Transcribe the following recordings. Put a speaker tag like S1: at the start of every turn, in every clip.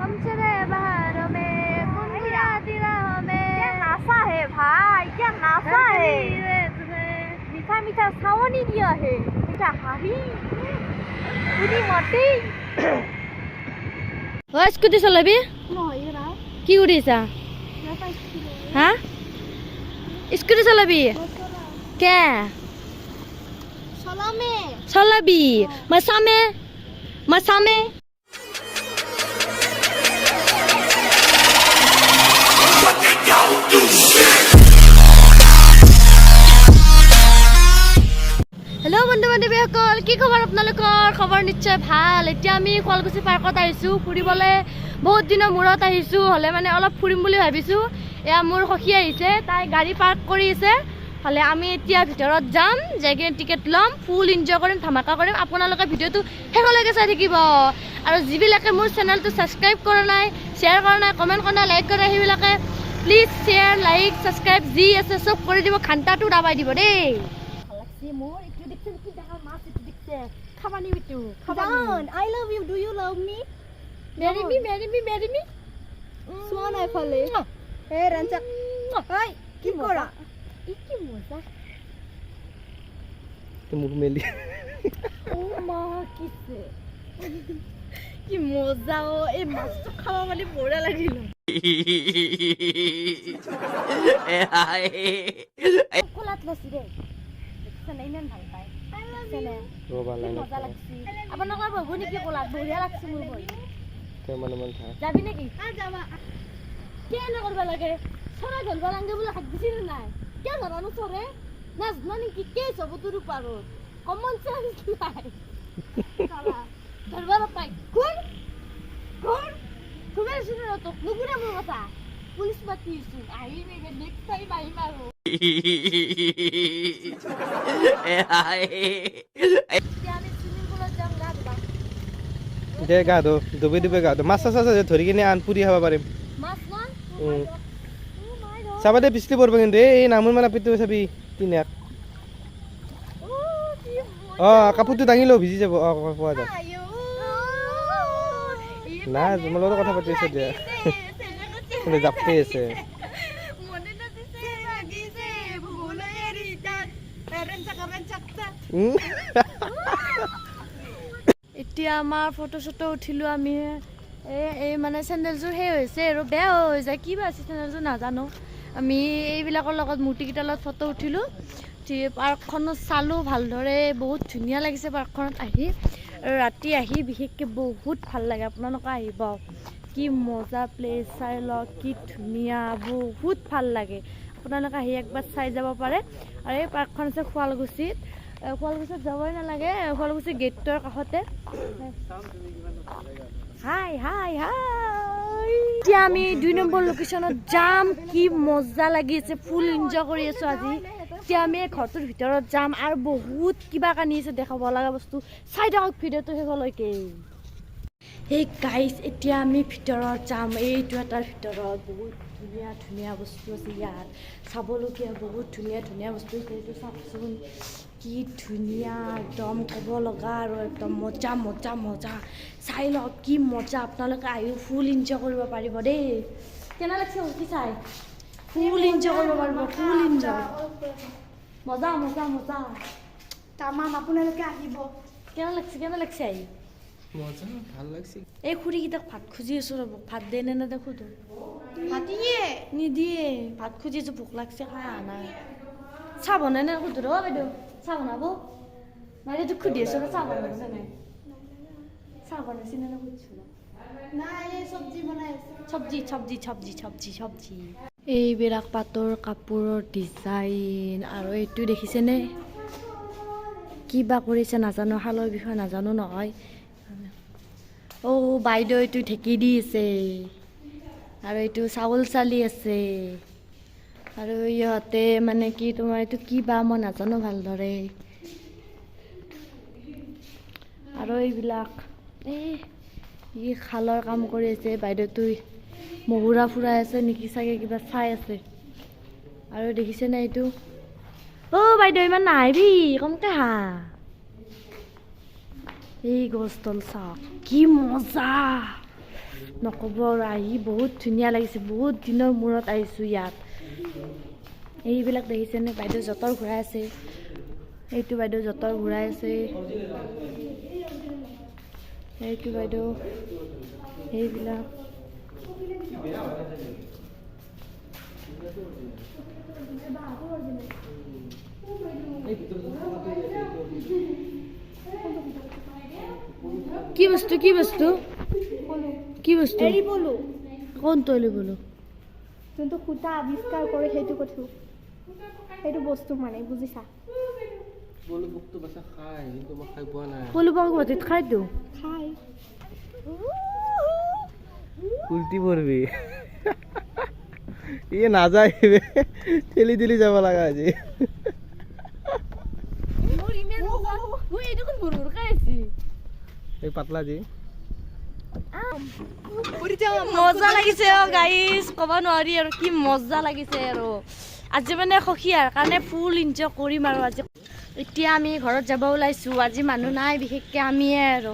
S1: हम चले बहारों में, गुनगुनाती राहों में।
S2: क्या नाचा है भाई, क्या नाचा है। মিঠা মিঠা চাৱনি দিয়া হে, মিঠা হাঁহি শুনি মাতেই।
S1: ঐ, স্কুটি চলাবি? কি কৰিছা হা? স্কুটি চলাবি কে?
S2: চলামে।
S1: চলাবি? মই চামে, মই চামে। হেল্ল' বন্ধু বান্ধৱীসকল, কি খবৰ আপোনালোকৰ? খবৰ নিশ্চয় ভাল। এতিয়া আমি শুৱালকুছি পাৰ্কত আহিছোঁ ফুৰিবলৈ। বহুত দিনৰ মূৰত আহিছোঁ, হ'লে মানে অলপ ফুৰিম বুলি ভাবিছোঁ। এয়া মোৰ সখী আহিছে, তাই গাড়ী পাৰ্ক কৰি আছে। হ'লে আমি এতিয়া ভিতৰত যাম, যাই কিনে টিকেট ল'ম, ফুল এনজয় কৰিম, ধামাকা কৰিম। আপোনালোকে ভিডিঅ'টো শেষলৈকে চাই থাকিব। আৰু যিবিলাকে মোৰ চেনেলটো ছাবস্ক্ৰাইব কৰা নাই, শ্বেয়াৰ কৰা নাই, কমেণ্ট কৰা নাই, লাইক কৰা নাই, সেইবিলাকে প্লিজ শ্বেয়াৰ, লাইক, ছাবস্ক্ৰাইব যি আছে চব কৰি দিব, ঘণ্টাটো দাবাই দিব দেই। ভাল লাগছে মোৰ। এইটো দেখছে কি ডাঙৰ মাছ এইটো দেখছে? খাবানি এইটো?
S2: জান, I love you, do you love me?
S1: Marry me, marry me, marry me.
S2: চোৱা নাই ফালে। হে ৰঞ্জা, ঐ, কি কৰা?
S1: ই কি মজা।
S3: মুখ মেলি।
S1: ও মা, কিছে কি মজা অ! এই মাছটো খাব মানে বঢ়িয়া লাগিল। কোলাত লৈছি দেই, দেখিছেনে? ইমান ভাল পায়, দেখিছেনে?
S3: ৰ'বা।
S1: কি
S3: লাইনত।
S1: মজা লাগছি। আপোনালোকৰ বহব নেকি কোলাত? বঢ়িয়া লাগছি মোৰ বহি।
S3: কেইমানমান থাক।
S1: যাবি নেকি?
S2: যাবা।
S1: কেনে কৰিব লাগে? চৰাই ধৰিব লাগে বোলে, হাত দিছিল নাই। কিয় ধৰানো চৰে নাজনা নেকি? কেই যাব তোৰ পাৰত? কমন চেন্স নাই। ধৰিব নাপায়। ঘূৰ ঘূৰ, ঘূৰাই আছো ন তোক। নুঘূৰে মোৰ কথা। পুলিচ মাতি আছো, আহিম এইবাৰ, নেক্সট টাইম আহিম। আৰু এতিয়া আমি চুইমিং পুলত যাম গা ধুবা।
S3: দে, গা ধো, ডুবে ডুবে গা ধো। মাছ চাছ আছে, ধৰি কিনে আন, পুৰি খাব পাৰিম।
S1: মাছ না।
S3: চাবা দে, পিছলি পৰিব কিন্তু। এই নামুৰ মানে পিটো চাবি তিনাক। অ, কাপোৰটো দাঙি লওঁ, ভিজি যাব। অ, পোৱা যায় না। তোমাৰ লগত কথা পাতি আছো দিয়া, কিন্তু জাপি আছে।
S1: মনে নাচিছে।
S2: লাগিছে ভুল এৰি তাত ৰেঞ্চাক ৰেঞ্চাক।
S1: এতিয়া আমাৰ ফটো চটো উঠিলোঁ আমি। এই মানে চেণ্ডেলযোৰ সেই হৈছে আৰু বেয়া হৈ যায়, কিবা আছে চেণ্ডেলযোৰ নাজানো। আমি এইবিলাকৰ লগত, মূৰ্তিকেইটাৰ লগত ফটো উঠিলোঁ, উঠি পাৰ্কখনো চালোঁ ভালদৰে। বহুত ধুনীয়া লাগিছে পাৰ্কখনত আহি। আৰু ৰাতি আহি বিশেষকৈ বহুত ভাল লাগে। আপোনালোকে আহিব, কি মজা প্লেচ, চাই লওক কি ধুনীয়া, বহুত ভাল লাগে। আপোনালোকে আহি একবাৰ চাই যাব পাৰে। আৰু এই পাৰ্কখন আছে শুৱালকুছিত। শুৱালকুছিত যাবই নালাগে, শুৱালকুছি গেটটোৰ কাষতে। হাই হাই হাই, এতিয়া আমি 2 নম্বৰ লোকেশ্যনত যাম। কি মজা লাগি আছে, ফুল এনজয় কৰি আছোঁ আজি। এতিয়া আমি এই ঘৰটোৰ ভিতৰত যাম আৰু বহুত কিবা কানি আছে দেখাব লগা বস্তু। চাই থাকক ভিডিঅ'টো শেষলৈকে। এই গাইজ, এতিয়া আমি ভিতৰত যাম। এইটো এটাৰ ভিতৰত বহুত ধুনীয়া ধুনীয়া বস্তু আছে। ইয়াত চাবলগীয়া বহুত ধুনীয়া ধুনীয়া বস্তু আছে। এইটো চাওকচোন, কি ধুনীয়া, একদম ক'ব লগা আৰু একদম মজা মজা মজা। চাই লওক কি মজা। আপোনালোকে আহিও ফুল এনজয় কৰিব পাৰিব দেই। কেনে লাগছে কি চাই? ফুল এনজয় কৰিব পাৰিব, ফুল এনজয়, মজা মজা মজা।
S2: তামাম, আপোনালোকে আহিব।
S1: কেনে লাগছে, কেনে লাগছে আহি?
S3: মজা, ভাল লাগছে।
S1: এই খুৰীকেইটাক ভাত খুজি আছোঁ ৰ'ব, ভাত দিয়ে নে নেদে সোধো।
S2: নিদিয়ে।
S1: নিদিয়ে। ভাত খুজি আছোঁ, ভোক লাগছে, খাই অহা নাই। চাহ বনাই নে সোধো ৰ। বাইদেউ, চাহ বনাব? বাইদেউ, তোক সুধি আছোঁ ৰ, চাহ বনাইছে নাই? চাহ বনাইছে নে নাই সুধছো ৰ।
S2: নাই, এই চব্জি বনাই আছে।
S1: চব্জি চব্জি চব্জি চব্জি চব্জি। এইবিলাক পাটৰ কাপোৰৰ ডিজাইন। আৰু এইটো দেখিছেনে? কিবা কৰিছে নাজানো, শালৰ বিষয়ে নাজানো নহয়। অ' বাইদেউ, এইটো ঢেঁকী দি আছে আৰু এইটো চাউল চালি আছে। আৰু ইহঁতে মানে কি তোমাৰ এইটো কি বা মই নাজানো ভালদৰে। আৰু এইবিলাক এই ই শালৰ কাম কৰি আছে। বাইদেউটোই মহুৰা ফুৰাই আছে নেকি চাগে, কিবা চাই আছে। আৰু দেখিছেনে এইটো? অ' বাইদেউ, ইমান নাহিবি, কমকে হা। এই গছডাল চাওক, কি মজা। নক'ব আৰু, আহি বহুত ধুনীয়া লাগিছে। বহুত দিনৰ মূৰত আহিছোঁ ইয়াত। এইবিলাক দেখিছেনে, বাইদেউ যঁতৰ ঘূৰাই আছে। এইটো বাইদেউ যঁতৰ ঘূৰাই আছে, এইটো বাইদেউ, এইবিলাক। কি বস্তু, কি বস্তু, কি বস্তু?
S2: এৰি বলো।
S1: কোনটো এৰি বলো?
S2: যোনটো সূতা আৱিষ্কাৰ কৰে সেইটো কথো, সেইটো বস্তু মানে বুজিছা?
S3: পলু পোকটো বাচা খায়, কিন্তু মই খাই পোৱা নাই।
S1: পলু পোক গুৱাহাটীত খাইতো।
S2: খায়।
S3: উল্টি পৰবি। ই নাযায়, ঠেলি ঠেলি যাব লগা আজি। এই পাতলা যি
S1: মজা লাগিছে অ গাইজ, ক'ব নোৱাৰি আৰু কি মজা লাগিছে। আৰু আজি মানে সখীয়াৰ কাৰণে ফুল এনজয় কৰিম আৰু আজি। এতিয়া আমি ঘৰত যাব ওলাইছোঁ। আজি মানুহ নাই বিশেষকৈ, আমিয়ে আৰু।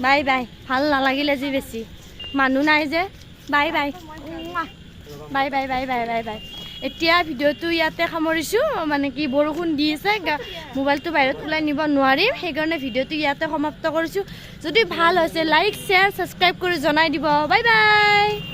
S1: Bye bye. ভাল নালাগিল আজি, বেছি মানুহ নাই যে। Bye bye bye bye bye bye bye bye. এতিয়া ভিডিঅ'টো ইয়াতে সামৰিছোঁ। মানে কি, বৰষুণ দি আছে, মোবাইলটো বাহিৰত ওলাই নিব নোৱাৰিম, সেইকাৰণে ভিডিঅ'টো ইয়াতে সমাপ্ত কৰিছোঁ। যদি ভাল হৈছে, লাইক, শ্বেয়াৰ, ছাবস্ক্ৰাইব কৰি জনাই দিব। Bye bye.